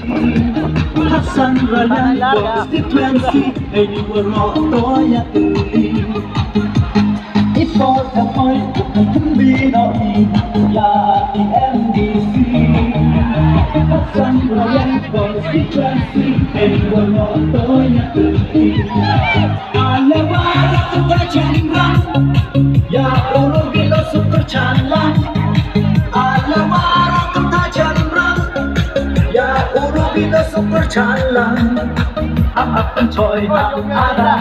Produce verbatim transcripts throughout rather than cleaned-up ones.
Hassan Raliang constituency, ei ni waroh to ïa tylli. I por ka poi ka pynbino i ïa i M D C. Hassan Raliang constituency, ei ni waroh to ïa tylli. Ala wara kata jingran, ïa uru bilo super chalan. Ala wara kata jingran, ïa uru bilo super chalan. Ap ap choi ap ara.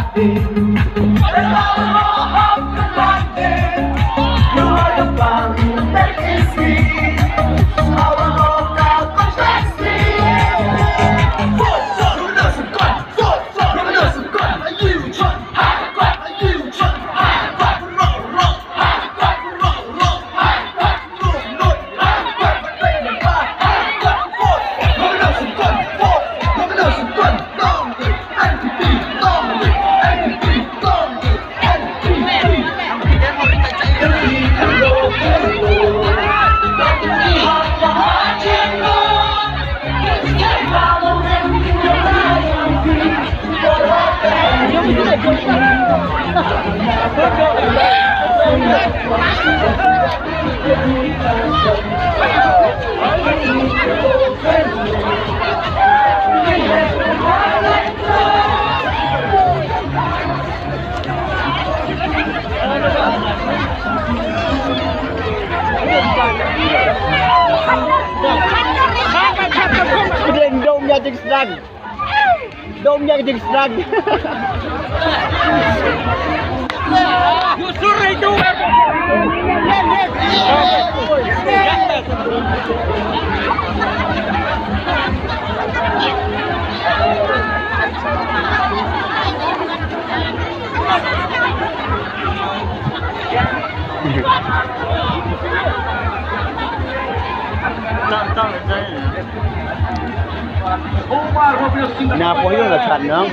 Dom ïa jingsdang. Dom ïa jingsdang. Na poi la chan nang.